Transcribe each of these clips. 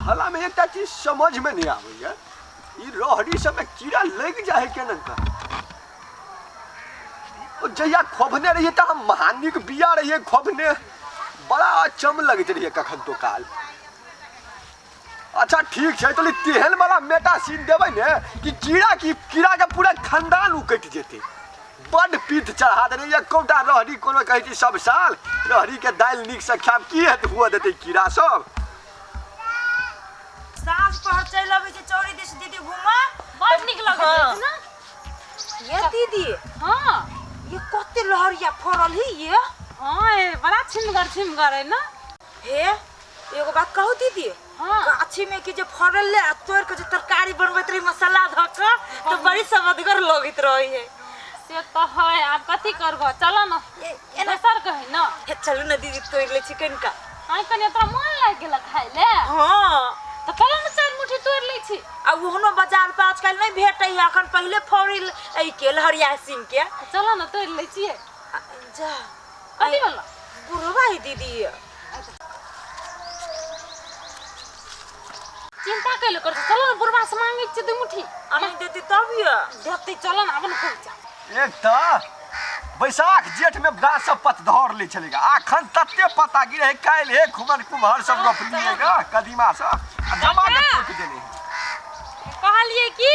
हला में एकटा चीज समझ में नहीं आबैया, ई रहरी सब में कीड़ा लग जाए है केना का। ओ जहिया खोभने रहिए त हम महानिक बिया रहिए खोभने, बड़ा अचम लगैत रहिए कखन तो काल। अच्छा ठीक छै, तो तेहन वाला मेटा सीन देबै ने कि कीड़ा की कीड़ा के पूरा खानदान उकटि जेतै। बड्ड पीठ चढ़ा देने एकोटा रहरी कोनो कहै छै सब साल रहरी के दालि नीक से खायब, की हेत हुअ देतै कीड़ा सब। साँझ पहर चलि अबै छै चौरी दिस दीदी घूमऽ, बड़ नीक लगैत हाँ। रहै छै ने। ये दीदी। हाँ। ये कते लहरिया फड़ल है ये। हाँ, ए, बड़ा छिमगर छिमगर है ना। हे एगो बात कहू दीदी? हाँ। गाछी में के जे फड़ल ले आ तोड़ के जे तरकारी बनबैत रही मसाला धऽ के तो बड़ी समदगर लगैत रही है। से तो है, आब कथी करबो, चलो ना। एना दोसर कहै ना। हे चलू ना दीदी तोड़ ले छी कनिका। आइ कनि तोरा मन लागि गेल खाइ ले। हाँ। तो चलो ना चारि मुट्ठी तोड़ लै छी। आ ओहनो बाजार पर आजकल नहीं भेटै है, अखन पहिले फड़ल एहि के लहरिया सीम के। चलो ना तोड़ लै छियै। आ, जा। कथी वाला? बुढ़वा है दीदी। चिंता कैले कर, चलो ना बुढ़वा से मांगे छी दू मुट्ठी। आ नहीं देती तब ये। देती चलो ना अपन खूब जा। एक तऽ बैसाख जेठ में गाछ सब पतधर लै छलै, अखन तते पत्ता गिरे है, काल्हि हे खुमन कुम्हर सब रोपलियै गा कदीमा सब आ जमा के टोकि देने है। कहलियै कि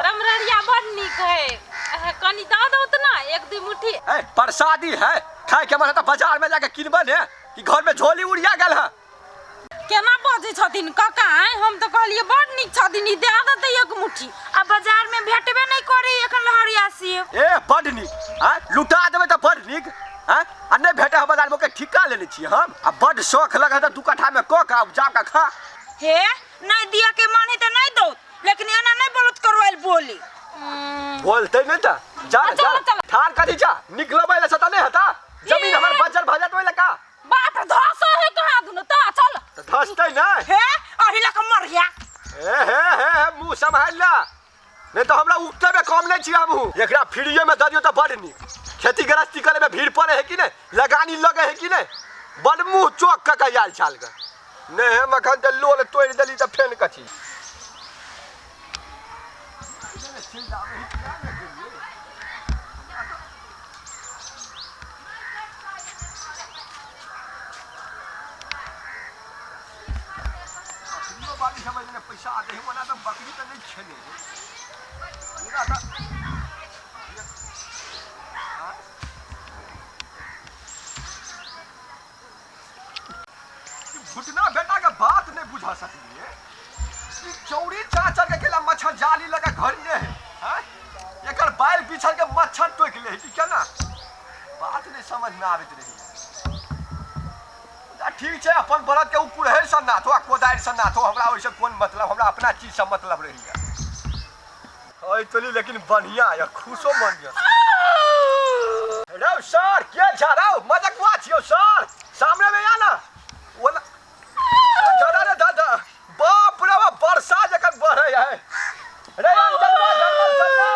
रमररिया बड़ नीक है, कनि दऽ दौ तऽ ना एक दू मुट्ठी। ए प्रसादी है, खाय के मन है तऽ बाजार में जाके किनबे ने कि घर में झोली उड़िया गेल है। केना बजै छथिन काका आँय, हम तऽ कहलियै बड़ नीक छथिन ई, दए देतै एक मुट्ठी। आ बाजार में भेटबे नहीं करी एखन लहरिया सेब। ए बड़ नीक, आँय लुटा देबै तऽ बड़ नीक, आँय आ नहीं भेटै है बाजार में ओकर ठिका लेने छियै हम, आ बड़ शौख लगल तऽ दू कट्ठा में कऽ के आ जा कऽ खा। हे नहीं दिया के मन है तऽ नहीं दौ, लेकिन एना नहीं बोलत करवाइल बोली। बोलते नहीं तऽ जा चलो, जा चलो। ठार कथी जा निकलबै लए सता नहीं हता, जमीन हमर बजर भऽ जात ओहि लए का। बाप रे धसो है कहाँ दुनो त चल। त धसतै नै। हे अही लक मरिया। ए हे हे हे मुंह सम्हाल ला, नहीं तो हमरा उगते में कम नहीं छी हमहू। एकरा फ्रीए में दऽ दियौ तऽ बड़ नीक, खेती गृहस्थी करे में भीड़ पड़े है कि नहीं, लगानी लगे है कि नहीं, बड़ मुंह चौक कऽ के आयल छाल के। नहीं हम अखन तऽ लोल तोड़ि देली तऽ फेन कथी। बकरियो बाली सब एने पैसा आते हैं, ओना तऽ बकरी तऽ नहि छेने है। मुदा तऽ घुटना बेटा के बात नहीं बुझा सकलिए। ई चौरी चाचर के केला मच्छर जाली लगा घर ने है, हैं? एकर बाल बिछल के मच्छर टोक ले है कि केना? बात नहीं समझ में आबैत रही। आ ठीक छै, अपन बरद के उ कुड़हरि से नाथो आ कोदारि से नाथो, हमरा ओहिसँ कोन मतलब, हमरा अपना चीज से मतलब रहैया। ओइ तोली लेकिन बढ़िया या खुशो मन या। रौ सर के छा रौ, मजकवा छियौ सर, सामने में आ ना। ओला दादा रे दादा, बाप रे बाप, वर्षा जखन बढ़ै है। रे अंजनवा जंगल सब रे।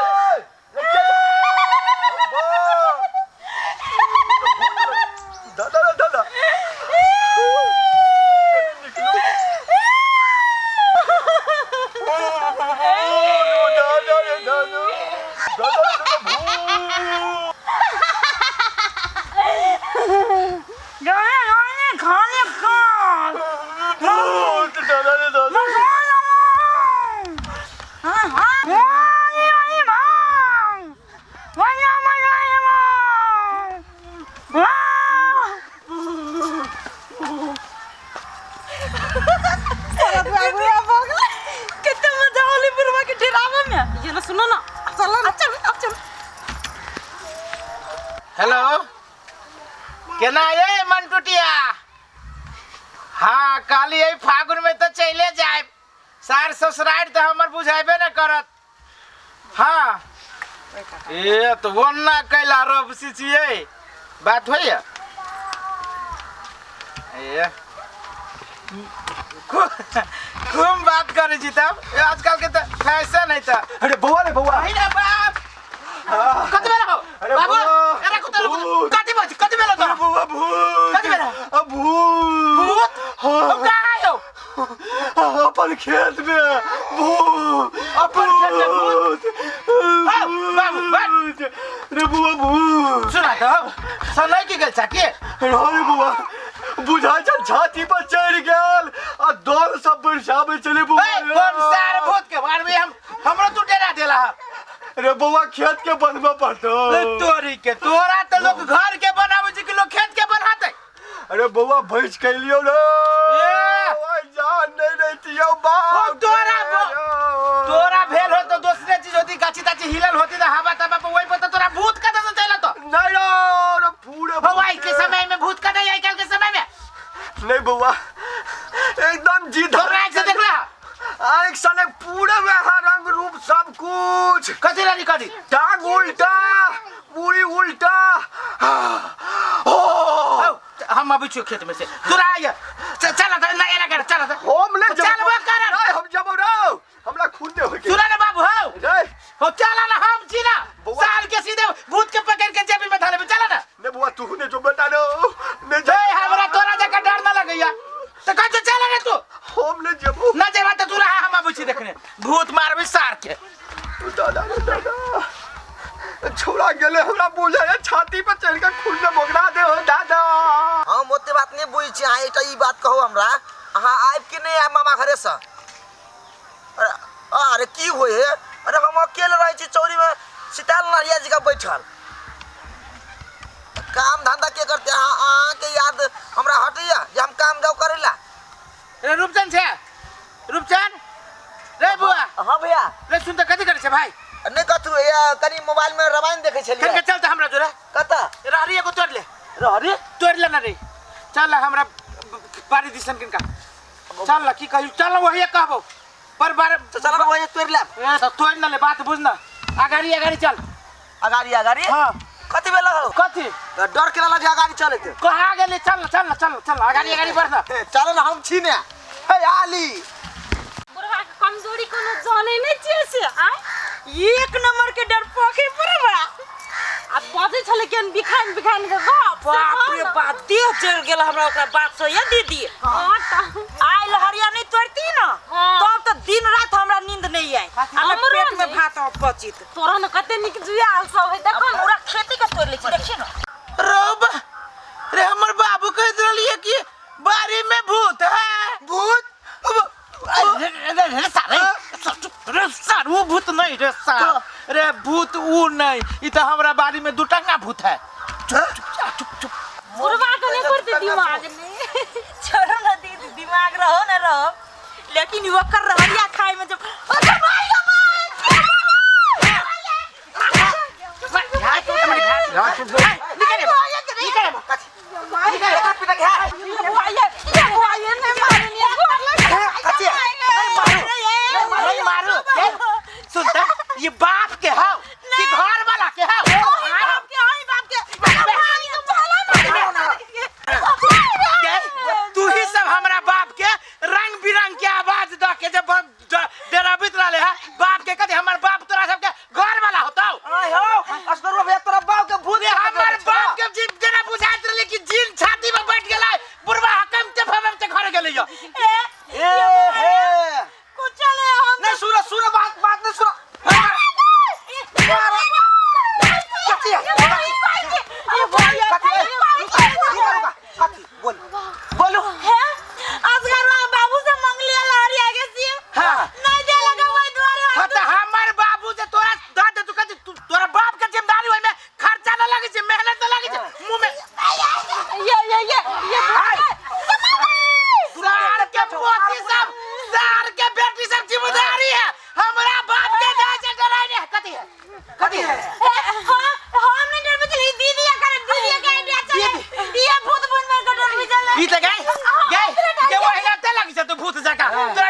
रे के छा? बाप। दादा रे दादा। निकलू। दादा रे दादा। दादा रे दादा, भूत। भूत, दादा रे दादा। कितना मजा आले बुढ़वा के डरावे में। ये ना सुनो ना, चलो ना, चल अब चल। हेलो केना ये मनटुटिया? हाँ काली ये फागुन में तो चले जाए, सार ससुराल तो हमर बुझाबे न करत। हाँ ए तो वो ना कैला रब सिचिए बात होइया। ए खूब बात करे छी तब, ए, आजकल के तो फैशन है त। अरे बउआ रे बउआ। अरे बाप। कति बेला हो? अरे बाबू, बउआ। अरे कुत्ता, रुको। भूत। कति बज, कति बेला तोरा? अरे बउआ, भूत। कति बेला? अ, भूत। भूत? हाँ। अब कहाँ आयो? अपन खेत में भूत। अपन खेत में भूत? भूत। बाबू, भूत रे बुआ, भूत। सुना तो सनई के गेल छा के? रे बुआ, बुझाइ छल छाती पर चढ़ि गेल आ दल सब बरसाबै छलै बुआ। ए, कोन सार भूत के मारबे हम? हमरो तू डरा देला हा। रे बौआ, खेत के बनबऽ पड़तौ। ए, तोरी के तोरा तो लोग घर के बनावे छै कि लोग खेत के बनाते? अरे बौआ, भैंस कैलियौ रे। ए! ओइ जान नहीं रहितियौ बाप। ओ, तोरा भेल हो तो दोसरे चीज होती, गाछी ताछी हिलल होती तो हवा तवा पर, वही पर तो तोरा भूत कतऽ से चलत तो? नहीं रे, रे पूरे हो आई के समय में भूत कतऽ, आई काल के समय में? नहीं बौआ, एकदम जी तोरा आँख से देखला? आँख साले पूरे वह रंग रूप सब कुछ। कथी रानी कथी? टांग उल्टा, पूरी उल्टा। हो। औ, हम अबै छियो खेत में से, तोरा आइए चल त ना एना कर, चल त। हम ले चल वो कर। नहीं, हम जबो रे, हमरा खून दे होके। सुना ना बाबू, हो रे। हो, चल ना, हम छी ना। बौआ। साल के सीधे भूत के पकड़ के जेबी में धरे, चल ना। ने बुआ, तू ने जो बेटा रो ने जा। ए, हमरा तोरा जका डर ना लगैया त कह तो चल ना तू। हम ले जबो। ना जेबा त तू रहा, हम अबै छी देखने, भूत मारबे सार के। दादा रे दादा, छोड़ा गेले, हमरा बुझाय छाती पर चढ़ के खून में बोगरा दे हो दादा। हम ओते बात नहीं बुझै छी। अहाँ एकटा ई बात कहू हमरा, अहाँ आबि कि नहि आयब मामा घरेसँ? अरे अरे की होइ है? अरे हम अकेले रहै छी चौरीमे, सीताल नरिया जी का बैठल, काम धंधा के करते? अहाँ अहाँके याद हमरा हटैया जे हम काम जाउ करै ला। रे रूपचंद छै, रूपचंद रे बुआ। हाँ भैया। रे सुन त, कथी करै छै भाई? नहि कथू, या कनि मोबाइल में रामायण देखै छलियै। कनके चल त हमरा जोरे। कतऽ? रहरी एगो तोड़ ले। रहरी? तोड़ ले ना रे, चल हमरा बारी दिसन किनका, चल ना, की कहियो, चल वही कहबो पर बार। तो चल वही तोड़ लेब। ए त तोड़ ना ले, बात बुझ ना, अगाड़ी अगाड़ी चल। अगाड़ी अगाड़ी? हाँ। कथी भेल हो? कथी? डर केना लगे अगाड़ी चलैत? कहाँ गेली? चल ना, चल ना, चल चल, अगाड़ी अगाड़ी बढ़ ना। हे, चल ना, हम छी ने, हे आली। बुढ़वा के कमजोरी कोनो जाने नहीं छियै से आय। एक नंबर के डरपोक है बुढ़वा। आ बजै छलै केहन बिखान बिखान के गप से। बाप रे कह न। बाप, देह जल गेल हमरा ओकरा बात से। ये दीदी। हाँ त। आइ लहरिया नहीं तोड़ती ना, हाँ। तब तो दिन रात हमरा नींद नहीं आई आ न हमरो पेट में नहीं। भात पचित। तोरा न कते नीक जुआल सब है, देखो न। पूरा खेती के तोड़ ले छी, देखी ना। रोब रे, हमर बाबू कहैत रहलिए कि बाड़ी में भूत है। भूत? रे रे रे सारे, रे सार, वो भूत नहीं रे सार, रे भूत ऊ नहीं, ई त हमरा बाड़ी में दू टंगा भूत है। चुप चुप चुप चुप। बुढ़वा के नहीं करते दिमाग नहीं। छोड़ो ना दीदी, दिमाग रहो ना रहो, लेकिन ओकर रहरिया खाए में जब अरे माय गे माय। निकल निकल। नहीं मारू, सुनता ये बाप के हाव कि घर वाला के हाव? तू ही सब हमरा बाप के रंग बिरंग के आवाज द के जब डराबित रहले है बाप के, कथी हमर बाप तोरा सबके घर वाला होतौ? आय हो असगरुआ भैया, तोरा बाप के भूत? रे हमर बाप के जीव जेना बुझाइत रहले कि जिन छाती में बैठ गेलै, बुढ़वा हकम ते फबम ते घर गेलै यो। ए हे, नहीं सुनो सुनो, बात बात नहीं सुनो। कथी है? कथी है? रुका रुका, कथी बोल बोलू। बाबू से मंगलिया लहरिया के सी। हाँ। नहीं दे लगा वही दुआरे। हाँ त हमर बाबू जे तोरा द दे, तू कथी तोरा बाप के जिम्मेदारी ओइ में खर्चा न लगै छै, मेहनत न लगै छै, मुंह में ये ये ये ये। सार के पोती सब, सार के बेटी सब जिम्मेदारी है हमरा बाप के दाय से डराई नहीं है। कथी है, कथी है? हम नहीं डरबे चले दीदी, करे दीदी के आइडिया चले, ये भूत बन के डरबे चले। ई त गए गए के वही ते लगी छै तू भूत जका तोरा।